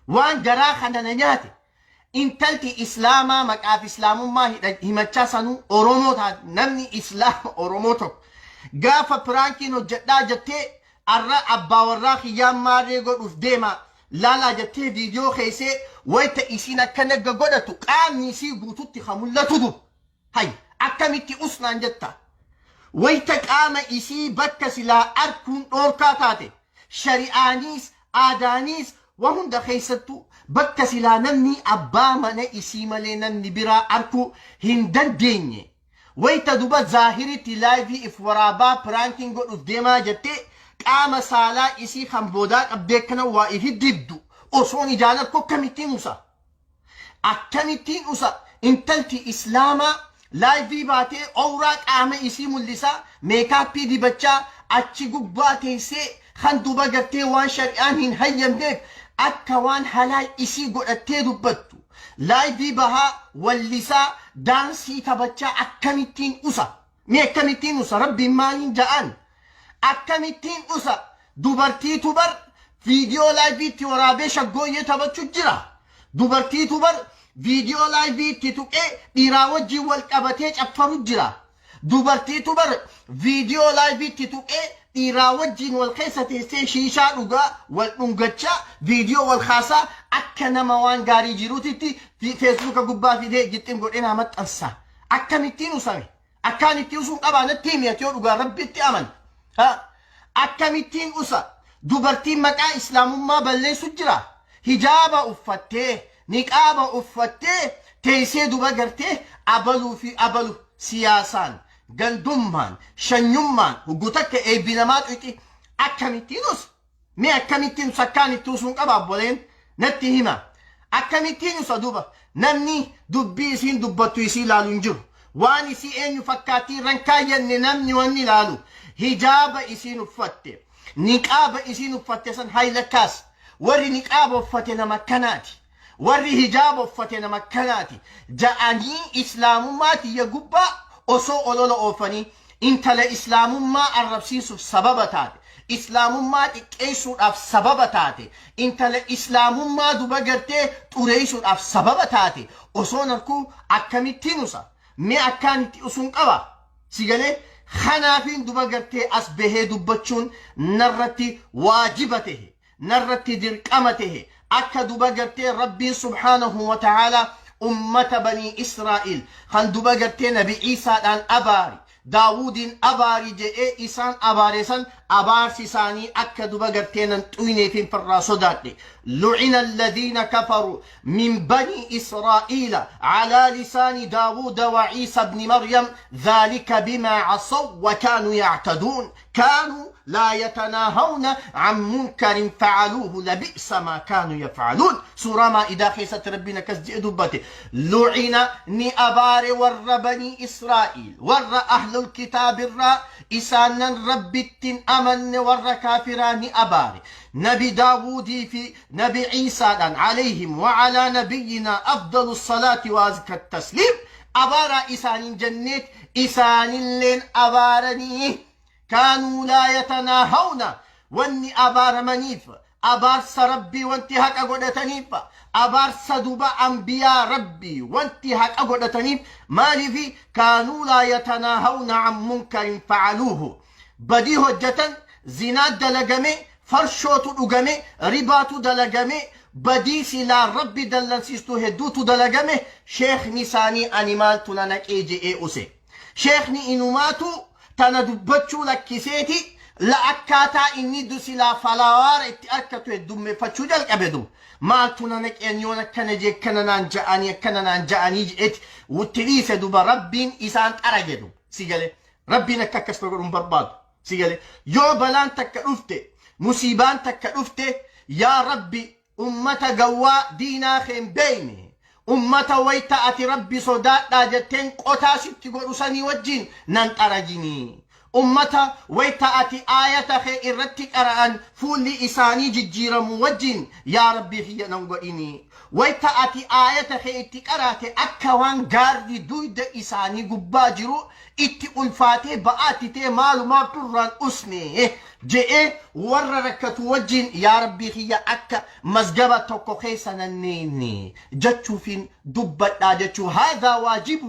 Waan garaa kana na nyaate, intalti Islaamaa maqaaf Islaamummaa himachaa sanuu Oromoo taate, namni Islaama Oromoo tokko gaafa piraankiin hojjedhaa jettee, arra abbaa warraa kiyyaan maarree godhuuf deema laalaa jettee viidiyoo keessee, wayta isiin akka nagga godhatu qaamni isii guututti ka mul'atu dur. Hay, akkamitti usnaan jetta? Wayta qaama isii bakka silaa arkuun dhoorkaa taate, shari'aaniis aadaaniis wa hunda keessattuu, bakka silaa namni abbaa mana isii malee namni biraa arkuu hin dandeenye, wayta duba zaahiritti laayivii if waraabaa piraankiin godhuuf deemaa jettee qaama saalaa isii kan boodaa qabdee akkana waa ifi dibdu osoon ijaan arku akkamittiin usa? Akkamittiin usa? Intalti Islaamaa laayivii baatee owraa qaama isii mul'isaa, meekaappii dibachaa achi gubbaa teessee, kan duba gartee waan shari'aan hin hayyamneef akka waan halaal isii godhattee dubbattu, laayivii bahaa wallisaa, daansii taphachaa akkamittiin usa? Mee akkamittiin usa? Rabbiin maaliin ja'an? Akkamittiin usa? Dubartiitu bar viidiyoo laayiviitti waraabee shaggooyyee taphachuu jira. Dubartiitu bar viidiyoo laayiviitti tuqee dhiiraa wajjin wal qabatee caffaru jira. Dubartiitu bar viidiyoo laayiviitti tuqee dhiiraa wajjin wal keessa teessee shiishaa dhugaa, wal dhungachaa, viidiyoo wal kaasaa, akka nama waan gaarii jiruutitti Feesbuuka gubbaa fidee gixxim godhee naa maxxansa. Akkamittiin usame? Akkaan itti usuun qabaa natti himi ati yoo dhugaa Rabbitti amante. Ha? Akkamittiin usa? Dubartiin maqaa Islaamummaa balleessu jira. Hijaaba uffattee, niqaaba uffattee, teessee duba gartee abaluu fi abalu siyaasaan, gandummaan, shanyummaan, huggu takka eebbi namaa xuqi. Akkamittiin usa? Mee akkamittiin usa? Akkaan itti usuun qaba obboleen natti hima. Akkamittiin usa duba? Namni dubbii isiin dubbattu isii ilaalu hin jiru. Waan isii eenyu fakkaattii irra hin kaayyanne namni wanni ilaalu hijaaba isiin uffatte, niqaaba isiin uffatte san haylakkaas. Warri niqaaba uffate nama akkanaati. Warri hijaaba uffate nama akkanaati. Ja'anii Islaamummaa tiyya gubbaa osoo olola oofanii, intala Islaamummaa arrabsiisuuf sababa taate, Islaamummaa xiqqeessuudhaaf sababa taate, intala Islaamummaa duba gartee xureessuudhaaf sababa taate osoon arkuu akkamittiin usa? Mee akkaan itti usuun qaba? Si galee? Kanaafiin duba gartee as bahee dubbachuun narratti waajiba tahe, narratti dirqama tahe, akka duba gartee Rabbiin subhaanahu wa ta'aalaa ummata Banii Israa'iil kan duba gartee Nabi Iisaadhaan abaari, Daawudiin abaari jedhee isaan abaare san abaarsi isaanii akka duba gartee nan xuyneefin firraa sodaadhe. Lu'ina alladhiina kafaru min Banii Israa'iila alaa lisaani Daawuda wa Iisa ibni Maryam dhaalika bimaa casaw wa kaanuu yactaduun. Kaanuu laa yatanaahawna an munkarin fa'aluuhu labi'sa maa kaanuu yaf'aluun. Suuraa Maa'idaa keessatti Rabbiin akkas jedhe dubbate. Lu'ina, ni abaare warra Banii Israa'iil, warra ahlul kitaabirraa isaanan Rabbitti hin amanne, warra kaafiraa ni abaare. Nabi Daawuudii fi Nabi Iisaadhaan alayhim wa alaa nabiyyinaa afdalu salaati wa azka tasliim abaaraa isaaniin jenneet isaanilleen abaaranii. Kaanuu laa yatanaahawna, wanni abaaramaniif abaarsa Rabbii wanti haqa godhataniif, abaarsa duba anbiyaa Rabbii wanti haqa godhataniif maaliifi? Kaanuu laa yatanaahawna an munkarin fa'aluuhu. Badii hojjetan, zinaa dalagame, farshootu dhugame, ribaatu dalagame, badii silaa Rabbi dallansiistu hedduutu dalagame. Sheekni isaanii ani maaltu na naqee je'ee use. Sheekni inumaatu tana dubbachuu lakkiseeti la akkaataa inni du silaa falawaara itti arkatu heddummeeffachuu jalqabe duba. Maaltu na naqeen yoon akkana jee, akkana naan ja'anii, akkana naan ja'anii je'eeti itti dhiise duba. Rabbiin isaan xarage duba. Si galee? Rabbiin akka akkas na godhu hin barbaadu. Si galee? Yoo balaan takka dhufte, musiibaan takka dhufte, yaa Rabbi, ummata gawwaa diinaa kee hin beekne, ummata wayta ati Rabbi sodaadhaa jetteen qotaa sitti godhu sanii wajjin nan xarajinii. Ummata wayta ati aayata kee irratti qara'an fuulli isaanii jijjiiramu wajjin yaa Rabbii kiyya nan godhini. Wayta ati aayata kee itti qaraate akka waan gaarri duyda isaanii gubbaa jiru itti ulfaatee ba'aa itti ta'e maalumaaf durraan usne je'ee warra rakkatu wajjin yaa Rabbii kiyya akka mazgaba tokko keessa nan neeyne jechuufin dubbadhaa jechuu haadhaa waajibu.